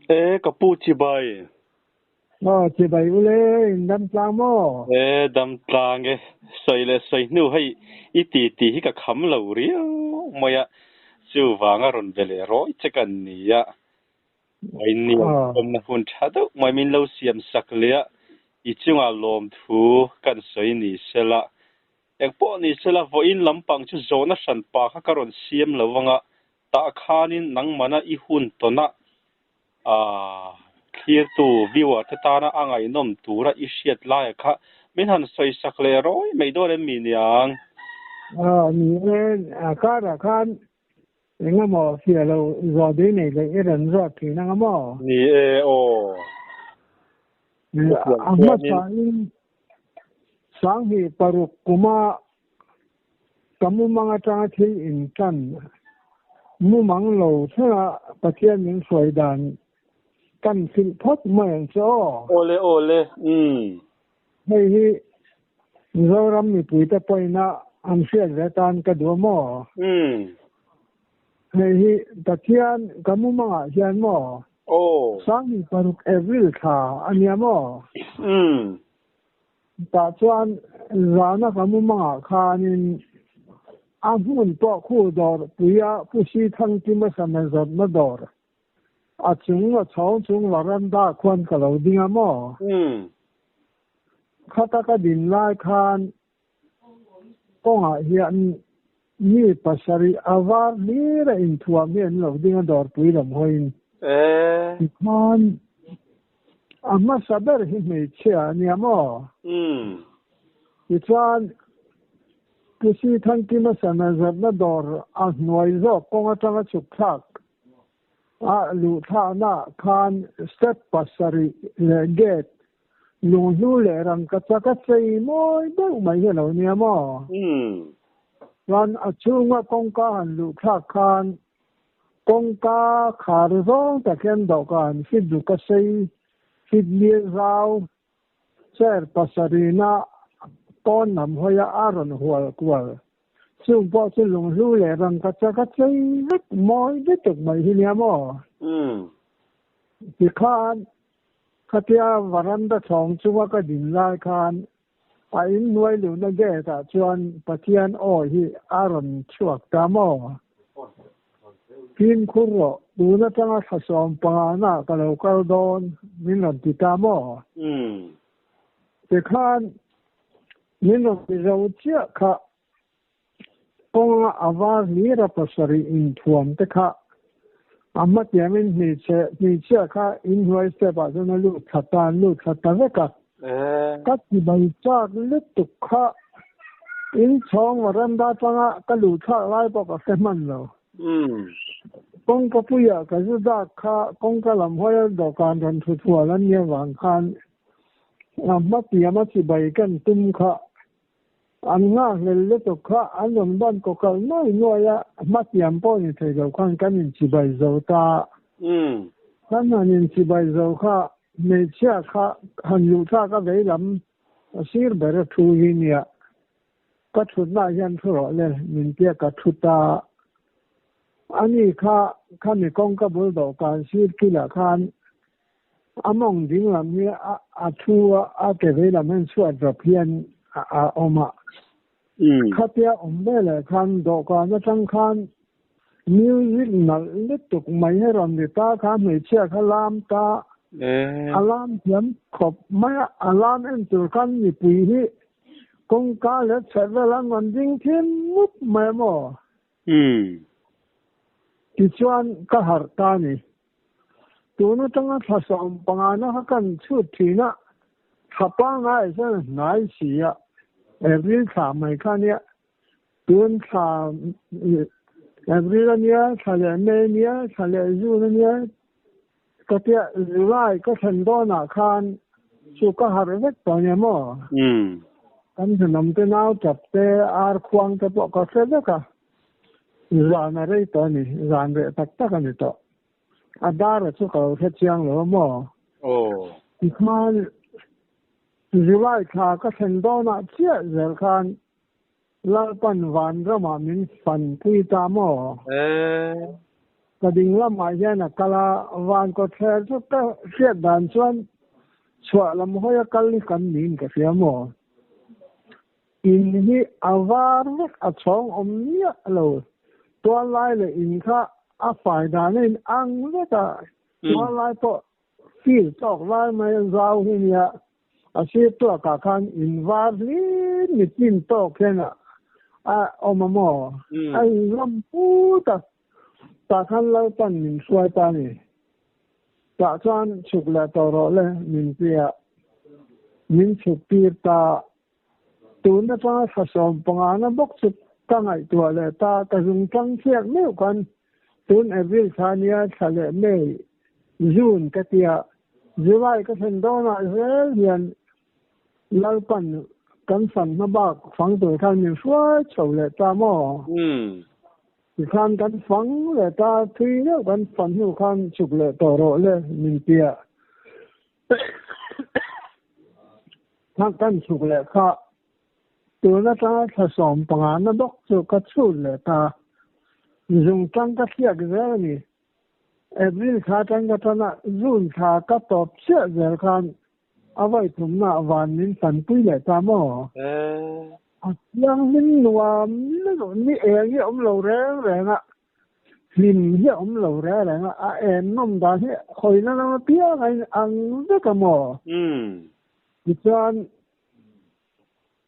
E ka pu chibai. Aw chibai ule in dam tlang maw? E dam tlang e. Sawi leh sawi hnu hei i ti ti hi ka kham lo riau mai a, chuvang a rawn be leh rawi che ka ni a. Mai ni awmna hun tha deuh mai min lo siam sak leh a, i chungah lawmthu kan sawi ni sela. Engpawh ni sela vawiin lampang chu zawhna hran pa kha ka rawn siam lo anga Tah khanin nangmana i hun tawnah thlirtu, viewer, te tana a ngaihnawm tura i hriat laia kha min han sawisak leh rawi mai dawn em mi niang? Aw ni e, a karah khan engemaw fiah lo zawh dei nei leh i rawn zawt thin anga maw? Ni e, aw. A hmasain Sanghnih paruk kuma Ka mumang atanga thil intan mumang lo thlenga Pathian min hruai dan kan hrilh phawt mai ang che aw. Awle awle umm. Hei hi Mizoram mipuite pawina an hriat ve tan ka duh a maw? Umm. Hei hi Pathian ka mumangah hian maw? Aw. 26 April thla a nia maw? Umm. Tah chuan zana ka mumangah khanin a hmun pawh khu dawr puia Pu Sithangkima sama zawrhna dawr a chung a chhawng chung varanda khuan ka lo ding a maw? Khata ka din lai khan kawngah hian mi pasarih a var hlir a inthuam hi an lo ding a dawrpui lam hawiin. Tikhan a hmasa ber hi hmeichhia a nia maw? Tichuan Pu Sithangkima sana zawrhna dawr a hnuai zawk kawng atanga chhuk thlak a luh thlakna khan step pasarih leh gate Lunghlu leh rangkachak a chei mawi deuh mai hi a lo nia maw? Chuan a chhunga kawngka han luh thlak khan kawngka khar zawng tak hian dawhkan fit ruk a sei, fit lir zau, chair pasarihna pawn lam hawia a rawn hual kual. Chung pawh chu lunghlu leh rangkachak a chei vek mawi lutuk mai hi nia maw? Tikhan Khatia varanda chhawng chunga ka din lai khan a inhnuai luhna gate ah chuan Pathian aw hi a rawn chhuak ta maw? Fimkhur rawh, tun atanga thla 15 na ka lo kal dawn min rawn ti ta maw? Tikhan min rawn ti zo chiah kha Kawnga a var hlir a pasarih inthuam te kha a hmatiamin hmeichhe hmeichhia kha inhnuai step ah chuan a lut thla ta an lut thla ta vek a. Ka ti bai chak lutuk kha inchhawng varanda atanga ka luh thlak lai pawh ka hre hman lo. Kawngka puiah ka zu dak kha kawngka lam hawi a dawhkan rawn thu thual an nih avang khan a hmatiam a chibai kan tum kha An nghakhlel lutuk kha an rawn ban kaw kalh nuai nuai a, hmatiam pawh ni thei lo khan kan inchibai zo ta. Kan han inchibai zo kha hmeichhia kha han luh thlak a vei lam a sir ber a thu hi nia, ka thutnaah hian thu rawh le min tia ka thu ta. Ani kha khami kawngka bul dawhkan sir kilah khan A mawng ding lam hi a thu a, a ke vei lam hian chhuat rawp hian a awm a. Khatia awm veleh khan dawhkan atang khan music nalh lutuk mai hi rawn ri ta kha hmeichhia kha lam ta, a lam thiam khawp mai a, a lam en tur khan mipui hi kawngka leh chheh vel an rawn ding thin mup mai a maw? Tichuan ka harh ta a ni. Tun atanga thla 15 na kha kan chhut thin a, thla pangngai chuan a hnai si a, April thla mai kha ania, tun thla April ania, thla leh May ania, thla leh June ania, ka tia July ka thlen dawnah khan chu ka harh vek tawh ania maw? Kan thenawm te nau tap te, ar khuang te pawh ka hre vek a. Zan a rei tawh a ni, zan reh tak tak a ni tawh. A dar a chu ka lo hre chiang lo a maw? Aw. Tikhan July thla ka thlen dawnah chiah zel khan Lalpan vanramah min fanpui ta maw? Ee. Ka ding lamah hian a kal a, van kawtthler chu ka hriat dan chuan chhuah lam hawi a kal hi kan niin ka hria maw? In hi a var vek a chhawng awm miah lo, tual lai leh in kha a fai dan a in ang vek a, tual lai pawh field tawk lai mai a zau hi nia, a sir tuakah khan in var hlim mi hnim tawk hian a awm a maw? A inzawm put a, tah khan Lalpan min hruai ta a ni. Tah chuan chhuk leh tawh rawh le min tia min chhuk tir ta. Tun atanga thla 15 na bawk chu ka ngaihtuah leh ta, ka zung tang chiak meuh khan tun April thla nia thla leh May, June ka tia July ka thlen dawnah zel hian Lalpan kan fan hma bak fang tur khan min hruai chho leh ta maw? Tikhan kan fang leh ta, thui deuh kan fan hnu khan chuk leh tawh rawh le min tia. Khan kan chuk leh kha tun atanga thla 15 na bawk chu ka chhut leh ta. Zung tang ka thliak zel a ni. April thla atang ka tan a, June thla ka tawp chiah zel khan a vawi thumna van min fanpui leh ta maw? A thianghlim nuam lutuk ni eng hi a awm lo reng reng a, hlim hi a awm lo reng reng a, a en nawm dan hi hawina lam apiang a in ang vek a maw? Tichuan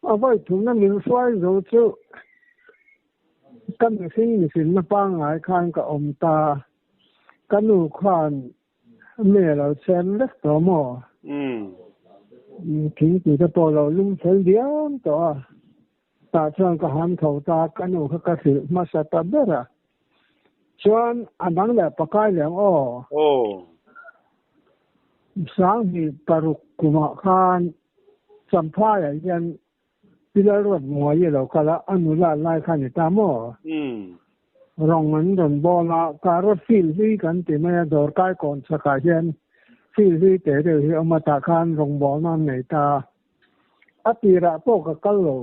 A vawi thumna min hruai zo chu ka mihring mihrinna pangngai khan ka awm ta. Ka nu khan mi a lo chen vek tawh maw? Thingpui te pawh lo lum fel diam tawh a. Tah chuan ka han tho ta, ka nu kha ka hrilh hmasa ta ber a. Chuan a dang leh pakai leh ang aw. 2006 kumah khan Champhaiah hian Pi Lalruatmuai a lo kal a, a nula lai kha a ni ta maw? Rawng an rawn bawl a, Karot field hlui kan ti mai a, dawrkai kawn chhakah hian field hlui teh deuh hi a awm a, tah khan rawngbawlna an nei ta a. A tirah pawh ka kal lo,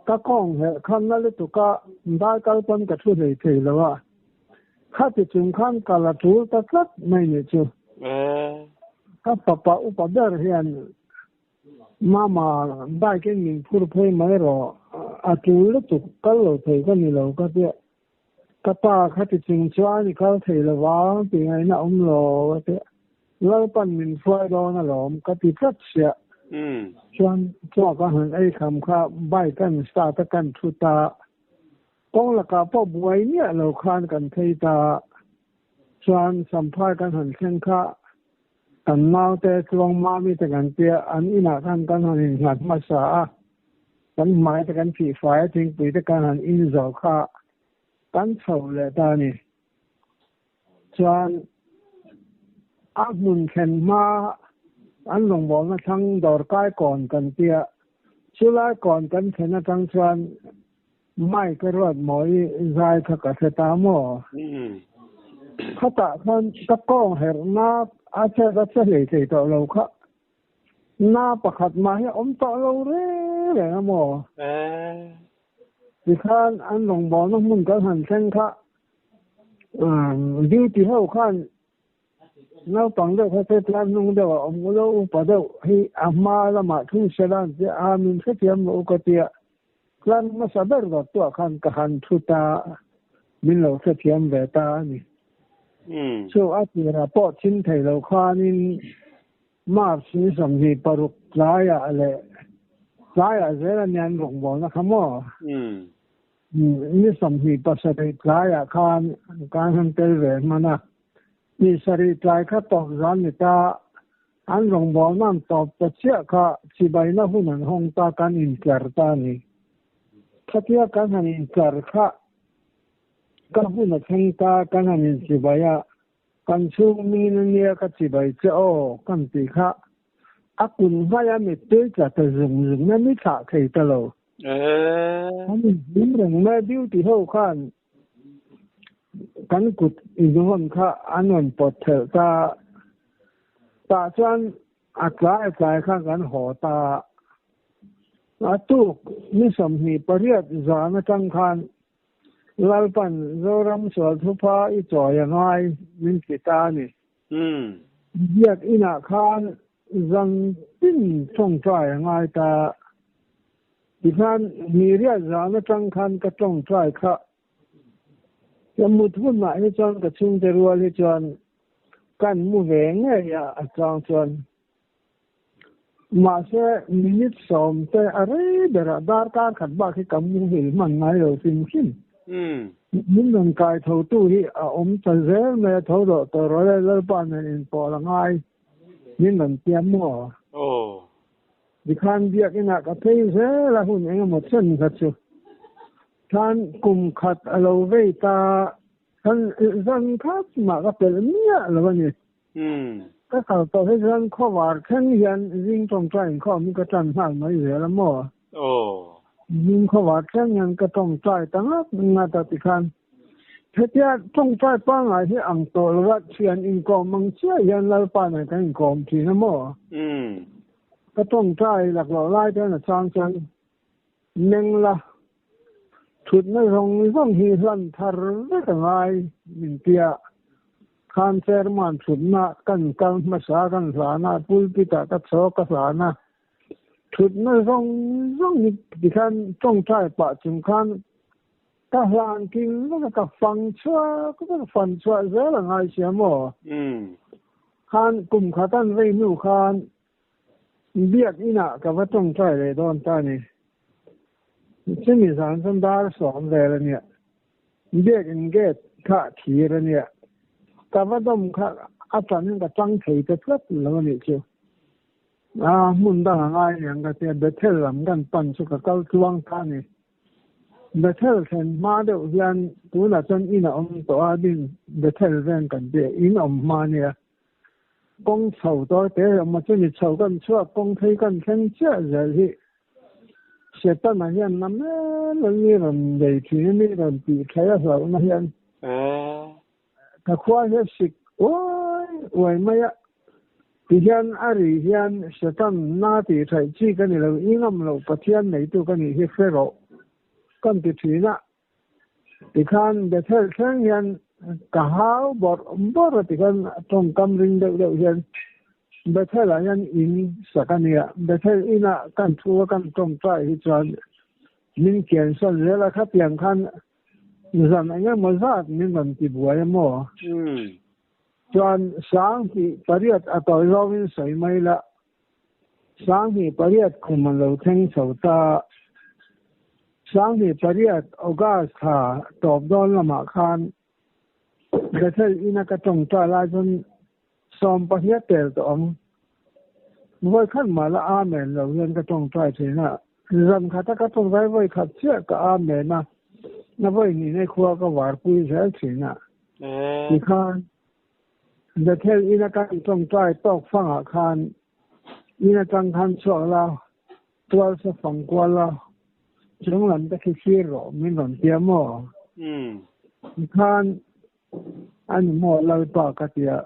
ka kawng herh khan na lutuk a, dai kal pawn ka thu hlei thei lo a, khati chung khan kal a tul ta tlat mai nih chu. Ka fapa upa ber hian Mama bike in min phur phei mai rawh, a tul lutuk kal lo thei ka ni lo ka tia. Ka pa khati chung chuan i kal thei lo vang tih ngaihna awm lo a tia. Lalpan min hruai dawn alawm ka ti tlat sia. Chuan chaw ka han ei kham kha bike an start a kan thu ta. Kawng lakah pawh buai miah lo khan kan phei ta. Chuan Samphai kan han thleng kha kan naute Tluang Mami te kan tia an inah khan kan han innghat hmasa a, kan hmai te kan fihfai a thingpui te kan han in zawh kha kan chho leh ta a ni. Chuan a hmun thlen hma an rawngbawlna thlang dawrkai kawn kan tia, chulai kawn kan thlen atang chuan Mike a ruat maw i zai kha ka hre ta maw? Khatah khan ka kawng herh na a chet a che hlei thei tawh lo kha. Na pakhat mah hi a awm tawh lo reng reng a maw? Tikhan an rawngbawlna hmun kan han thleng kha duty ho khan Naupang deuh kha se tlan hnung deuh a awm ulo upa deuh hi a hma lamah thu sela an tia a min hrethiam rawh u ka tia tlan hmasa ber rawt tuah khan ka han thu ta min lo hrethiam ve ta a ni. Chu a tirah pawh thim thei lo khanin March ni 26 tlaiah leh tlaiah zel a nia an rawngbawlna kha maw? Ni 27 tlaiah khan kan han tel ve hman a, ni sarih tlai kha tawp zan ni ta, an rawngbawlna an tawp ta chiah kha chibaina hun an hawng ta kan intlar ta a ni. Khatia kan han intlar kha ka hun a thleng ta kan han inchibai a, kan chhung min a nia ka chibai che aw kan tih kha a kun hmaia mittui tla ta zung zung na ni thlah thei ta lo. An inhlim reng mai a, duty ho khan kan kut inhawn kha an rawn pawt thelh ta. Tah chuan a tlai tlai khan kan haw ta. A tuk ni 28 zan atang khan. Lalpan Zoram sual thupha i chawi a ngai min ti ta a ni. Biak inah khan zan tin tawngtai a ngai ta. Tikhan Hmiriat zan atang khan ka tawngtai kha. Ka mut hunah hi chuan ka chhungte rual hi chuan kan mu ve ngei a, a chang chuan. Mahse minute sawmte a rei berah darkar khat bak hi ka muhil hman ngai lo hrim hrim. Min rawn kai thotu hi a awm ta zel mai a, tho rawh tawh rawh le Lalpa nen inpawh la ngai min rawn tia maw? Tikhan biakinah ka phei zel a hun engemaw chen kha chu. Khan kum khat a lo vei ta, khan zan khat mah ka pelh miah lo a ni. Ka kal tawh hi chuan khawvar thleng hian zing tawngtai inkhawm hi ka tan nghal mai zel a maw? Zing khawvar thleng hian ka tawngtai ta ngat ngat a tikhan hetia tawngtai pangngai hi ang tawh lo a, thian inkawm ang chiah hian Lalpa nen kan inkawm thin a maw? Ka tawngtai laklawh lai te hian a chang chuan Meng la, thutna zawng zawng hi hlan thar vek a ngai min tia. Khan chairman thutna kan kal hmasa kan hlan a, pulpit ah ka chhawk ka hlan a. Thutna zawng zawng hi tikhan tawngtai pah chung khan ka hlan kil vek a, ka fang chhuak vek a, fan chhuah zel a ngai sia maw? Khan kum khat an vei hnu khan Biak inah ka va tawngtai leh dawn ta a ni. Chumi zan chuan dar sawm vel a nia. Biak in gate kha a thir a nia. Ka va dawm kha a tan ka tang thei ta tlat lo a nih chu. A hmun dang a ngai niang ka tia Bethel lam kan pan chu ka kal tluang ta a ni. Bethel thlen hma deuh hian tunah chuan in a awm tawh a, din Bethel veng kan tia in awm hma a nia. Kawng chho tawi te awm a, chumi chho kan chhuak kawng phei kan thleng chiah zel hi Setana hian na mel a mi rawn bei thin a, mi rawn tih thlai a hlauhna hian ka khua hi a sik uai uai mai a, tihian a ri hian Setan na tih thaih chi ka ni lo, i ngam loh Pathian neitu ka nih hi hre rawh kan ti thin a. Tikhan Bethel thleng hian ka hau bawrh bawrh a tikhan tawngkam ring deuh deuh hian Bethel ah hian in sak a nia, Bethel inah kan thu a kan tawngtai hi chuan min kiansawn zel a, khatiang khan zan eng emaw zat min rawn ti buai a maw? Chuan 1800 a tawi zawngin sawi mai la, 1800 kum a lo thleng chho ta. 1800 August thla tawp dawn lamah khan Bethel ina ka tawngtai lai chuan sawmpahnih a tel tawh ang. Vawi khat mah la Amen lo hian ka tawngtai thin a. Zan khata ka tawngtai vawi khat chiah ka Amen a, na vawi hnihna khua ka varpui zel thin a. Tikhan Bethel ina kan tawngtai tawk fangah khan in atang khan chhuak la, tual sa fang kual la, chung lam te khi thlir rawh min rawn tia maw? Tikhan a ni maw Lalpa ka tia,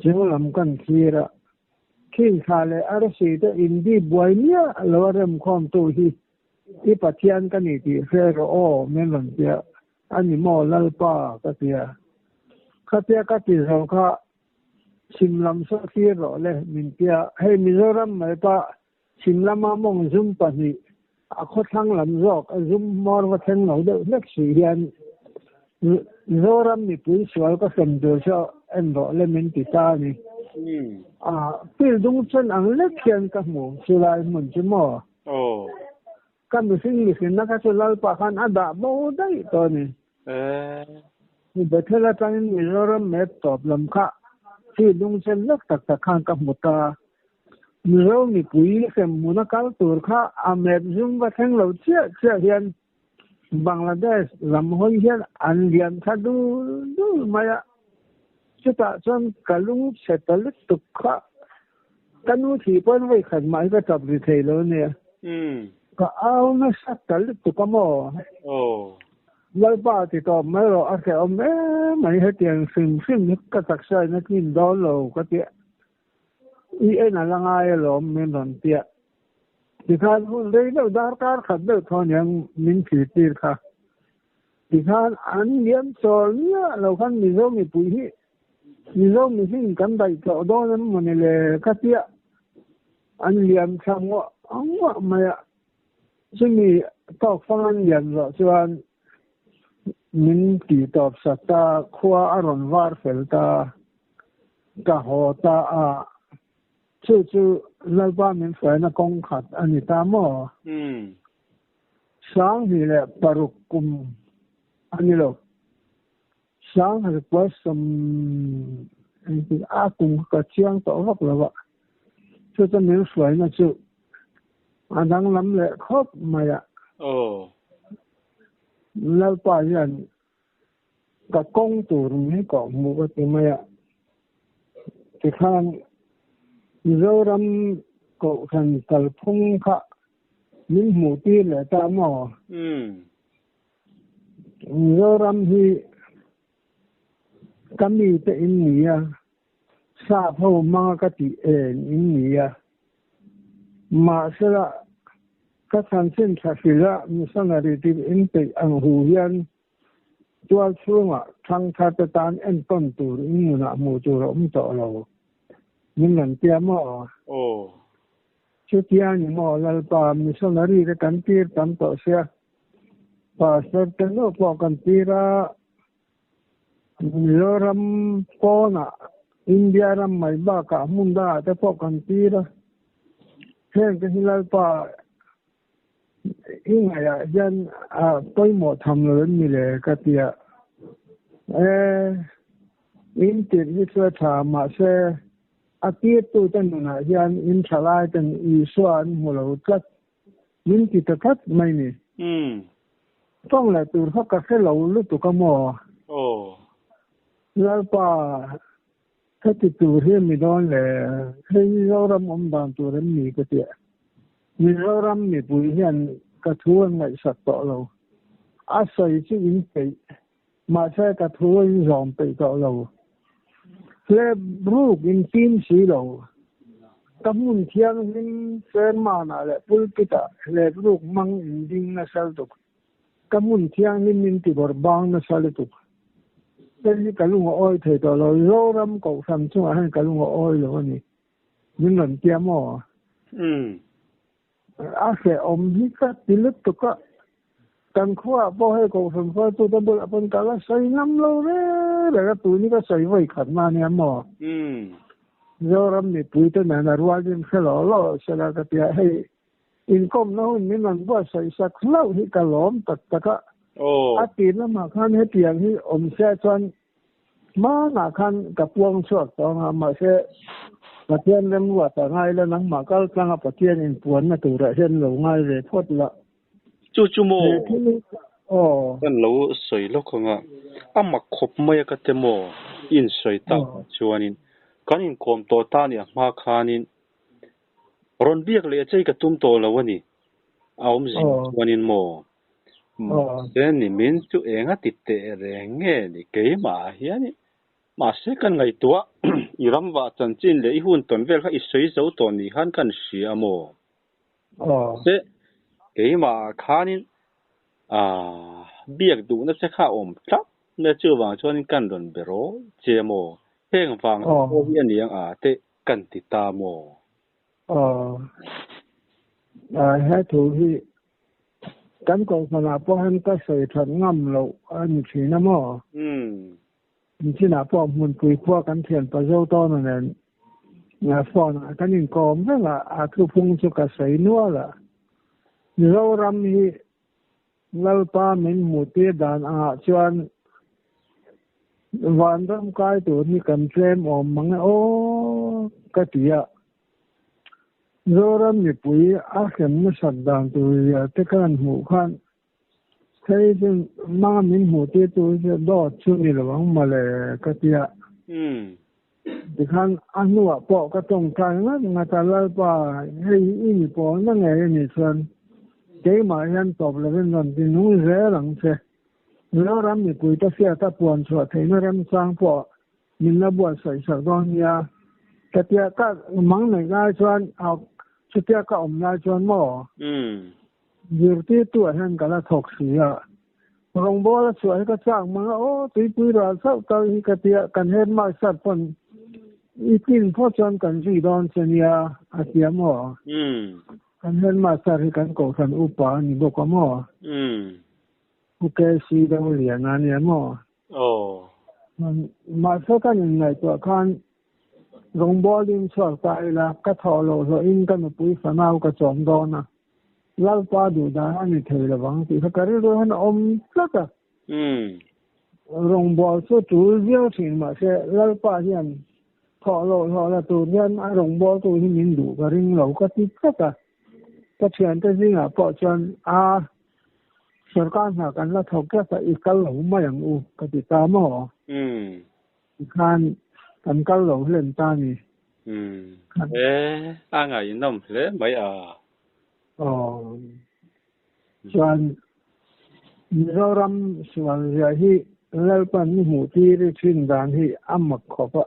chung lam kan thlir a, khing thla leh arsi te indi buai miah lo a remkhawmtu hi i Pathian ka ni tih hre rawh aw min rawn tia. A ni maw Lalpa? ka ti a. Khatia ka ti zo kha chhim lam saw thlir rawh le min ti a. Hei Mizoram mai pah chhim lama mawng zum pahnih a khawthlang lam zawk a zum hmawr va thleng lo deuh hlek si hian Zoram mipui sual ka hrem tur chu en rawh le min ti ta a ni. A pil dung chen ang lek hian ka hmu chulai hmun chu maw? Ka mihring mihrinna kha chu Lalpa khan a dah bo daih tawh a ni. Bethel atangin Mizoram map tawp lam kha khi lungchen lek tak tak khan ka hmu ta. Mizo mipui hremhmuna kal tur kha a map zum va thleng lo chiah chiah hian Bangladesh lam hawi hian an lian thla dul dul mai a. Chutah chuan ka lungchhe ta lutuk kha Ka nu thih pawn vawi khat mah hi ka tap ri thei lo nia. Ka au nasa ta lutuk a maw? Lalpa ti tawp mai rawh a hrehawm em mai hetiang hrim hrim hi ka taksa in a tlin dawn lo ka ti a. I en a la ngai alawm min rawn ti a. Tikhan hun rei deuh darkar khat deuh thaw niang min thlir tir kha. Tikhan an liam chawl miah lo khan Mizo mipui hi Mizo mihring kan daih tawh dawn em mawni le ka tia an liam thla nguah nguah mai a. Chumi tawk fang an liam zawh chuan min tih tawp sak ta, khua a rawn var fel ta, ka haw ta a. Chu chu Lalpa min hruaina kawng khat a ni ta maw? 26 kum a ni lo. 21 engtik a kum kha ka chiang tawh vak lo a, chu chu min hruaina chu a danglam leh khawp mai a. Lalpa hian ka kawng tur min kawh hmuh ka ti mai a. Tikhan Mizoram Kohhran kalphung kha min hmuh tir leh ta maw? Mizoram hi ka mite in ni a, sap ho hmanga ka tih en in ni a. Mahsela, ka chanchin tha hrilh a missionary tir in peih ang hu hian tual chhungah thangthar te tan entawn tur in nunah hmuh tur a awm tawh lo. Min rawn tia maw? Aw. Chutia ni maw Lalpa, missionary te kan tir tam tawh sia. Pastor te nuah pawh kan tir a, Mizoram pawnah India ram mai bakah hmun dangah te pawh kan tir a. Heng te hi Lalpa i ngaihah hian a pawimawh tham lo em ni le ka ti a. E, in tirh hi chu a tha mahse a tirtute nunah hian in thalai ten Isua an hmu lo tlat. Min ti ta tlat mai ni. Tawng leh tur kha ka hre lo lutuk a maw? Aw. Lalpa, heti tur hi mi dawn le, hei Mizoram awm dan tur em ni ka ti a. Mizoram mipui hian ka thu an ngaihsak tawh lo. A sawi chu in peih, mahse ka thu in zawm peih tawh lo. Hlep ruk in fim si lo. Ka hmun thianghlim sermanah leh pulpit-ah hlep ruk hmang in ding nasa lutuk. Ka hmun thianghlim in tibawrh bang nasa lutuk. Hei hi ka lung a awi thei tawh lo. Zoram Kohhran chungah hian ka lung a awi lo a ni. Min rawn tia maw? A hrehawm hi ka ti lutuk a, kan khuaah pawh hei Kohhran hruaitute bulah pawn ka la sawi ngam lo reng reng a, tun hi ka sawi vawi khat hma nia maw? Zoram mipuite nen a rualin hre lo lo sela ka ti a, hei inkawmna hun min rawn buatsaih sak hlauh hi ka lawm tak tak a, a tir lamah khan hetiang hi awm se chuan Hmanah khan ka puang chhuak tawh ang a, mahse Pathian remruat a ngai la, nangmah kal tlanga Pathian inpuanna turah hian lo ngai ve phawt la. Chu chu maw? He thil hi aw. Kan lo sawi lawk ang a, a mak khawp mai a ka te maw? I insawi tak ah chuanin kan inkawm tawh ta nih a hma khanin rawn biak leh chei ka tum tawh lo a ni. A awmzia chuanin maw? Mahse nimin chu eng a ti teh reng nge ni keimah ah hian i mahse kan ngaihtuah i ram vah chanchin leh i hun tawn vel kha i sawi zo tawh ni khan kan hria a maw? Mahse keimah ah khanin aah biak duhna che kha a awm tlat mai a chuvang chuanin kan rawn be rawh che a maw? Heng vang te pawh hi a ni ang a te kan ti ta maw? Aw he thu hi Kan kohhranah pawh hian ka sawi that ngam loh a ni thin a maw? Nichinah pawh hmunpui khua kan thian pa zo tawn a nen phone ah kan inkawm reng a, a thuphung chu ka sawi nual a. Mizoram hi Lalpa min hmuh tir dan angah chuan vanram kai tur hi kan tlem awm mang e aw ka ti a. Zoram mipui a hrem nasat dan tur zia te khan hmuh khan hei chu hmanga min hmuh tir tu hi chu dawt chu ni lo ang mawle ka ti a. Tikhan a hnuah pawh ka tawngtai ngat ngat a, Lalpa hei hi i mi pawlna ngei a nih chuan keimah hian tawp lovin rawn ti nung zel ang che. Zoram mipui te hriata puan chhuah theihna remchang pawh Min la buatsaih sak dawn nia. Ka tia ka mang neih lai chuan chutia ka awm lai chuan maw zirtirtu ah hian ka la thawk si a. Rawngbawla chhuah hi ka chak mang a, aw tuipui ral chauh tal hi ka tia, kan headmaster pawn i tlin phawt chuan kan zui dawn che nia a ti a maw? Kan headmaster hi kan kohhran upa a ni bawk a maw? Pu KC Doliana a nia maw? Mahse kan inngaihtuah khan rawngbawlin chhuak ta ila ka thawh loh hlawhin ka nupui fanau ka chawm dawn a. Lalpa duh dan a ni thei lovang tih kha ka rilru hian a awm tlat a. Rawngbâwl chu ṭul viau ṭhin mahse Lalpa hian thawh loh hlawh la tur hian a rawngbâwltu hi min duh ka ring lo ka ti tlat a. Ka ṭhiante zingah pawh chuan a sawrkar hna kan la thawk tlat a, i kal lo mai ang u ka ti ta maw? Tikhan kan kal lo hlen ta ni. E, a ngaihnawm hle mai a. Aw. Chuan Mizoram sual zia hi Lalpan i hmuh tir i thin dan hi a mak khawp a.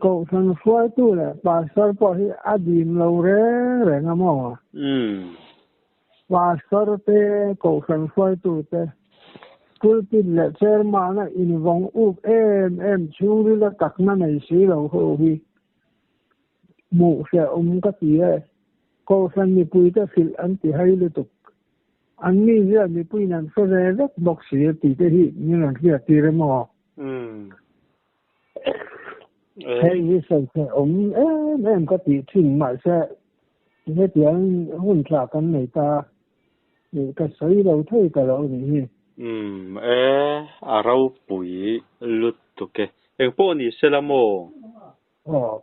Kohhran hruaitu leh pastor pawh hi a dim lo reng reng a maw? Pastor te, kohhran hruaitu te, pulpit leh chairman a invawng up em em chhungril a takna nei si lo ho hi Hmuh hrehawm ka ti e. Kohhran mipuite hrilh an ti hai lutuk. An mi hian mipuiin an hre ve vek bawk si a tih te hi min rawn hriat tir em aw? Hei hi sawi hrehawm em em ka tih thin mahse hetiang hun tha kan nei ta tih ka sawi lo thei ta lo nih hi. Umm e, a ropui lutuk e. Engpawh ni sela maw? Aw.